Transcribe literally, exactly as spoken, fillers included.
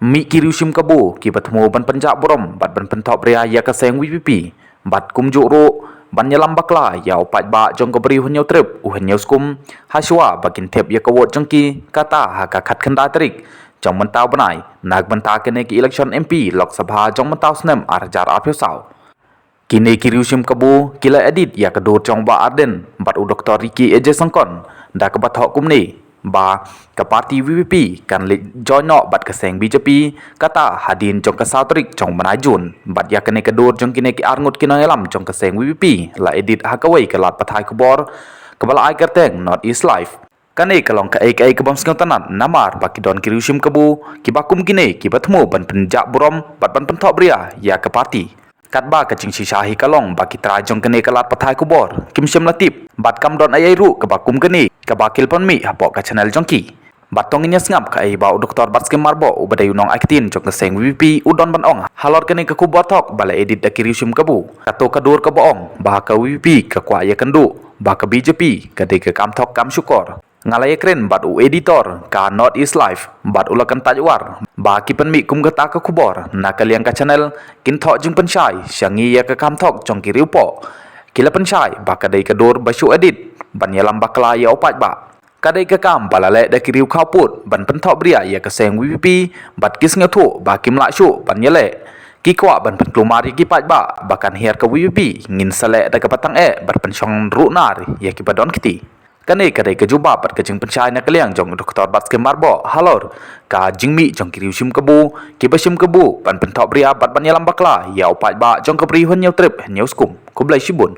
Mih ki riew shim kabu kiba thmu ban pynjah burom bad ban pynthohbria ïa ka seng VPP, bad kumjuh ruh ban ïalam bakla ïa u paidbah jong ka Bri u Hynñiewtrep u Hynñiewskum, hashuwa ba kin thep ïa ka vote jong ki, kata ha ka khatkhyndai tarik jong mynta u bnai, na ka bynta kane ka election MP Lok Sabha jong mynta u snem ar hajar arphew saw. Kine ki riew shim kabu ki la edit ïa ka dur jong Bah Ardent bad u Doktor Ricky A J Syngkon, da kaba thoh kumne ba ka party VPP kan leit join noh bad ka seng BJP, kata hadien jong ka saw tarik jong bnai Jun. Bad ïa kane ka dur jong kine ki arngut ki nongïalam jong ka seng VPP la edit ha kawei ka lad pathai khubor kaba la ai kyrteng North East Live. Kane ka long kaei kaei ka bym sngewtynnat namar ba ki don ki riew shim kabu kiba kum kine kiba thmu ban pynjah burom bad ban pynthohbria ïa ka party. Katba ka jingshisha hi ka long ba ki trai jong kane ka lad pathai khubor kim shym la tip bad kam don ei ei ruh kaba kum kane kaba ki la pynmih hapoh ka channel jong ki. Bad to ngin ïa sngap kaei ba u Doktor Batskhem Myrboh uba dei u nongai ktien jong ka seng VPP u don ban ong halor kane ka khubor thok ba la edit da ki riew shim kabu. Kato ka dur kaba ong ba ka VPP ka kwah ïakynduh ba ka BJP ka dei ka kam thok kam shukor. Nga la ïakren bad u editor ka North East Live bad u la kyntait war ba ki pynmih kum kata ka khubor na ka liang ka channel kin thoh jingpynshai sha ngi ïa ka kam thok jong ki riewpoh. Ki la pynshai ba ka dei ka dur ba shu edit ban ïalam bakla ïa u paidbah. Ka dei ka kam ba la leh da ki riew khawpud ban pynthohbria ïa ka seng VPP bad ki sngewthuh ba kim lah shuh ban ïaleh. Ki kwah ban pynkulmar ïa ki paidbah ba kan hiar ka VPP, ngin sa leh da kaba tang eh bad pynshong ruh nar ïa kiba don kti. Kane ka dei ka jubab bad ka jingpynshai na ka liang jong u Doktor Batskhem Myrboh halor ka jingmih jong ki riew shim kabu kiba shim kabu ban pynthohbria bad ban ïalam bakla ïa u paidbah jong ka Bri u Hynñiewtrep Hynñiewskum. Khublei shibun.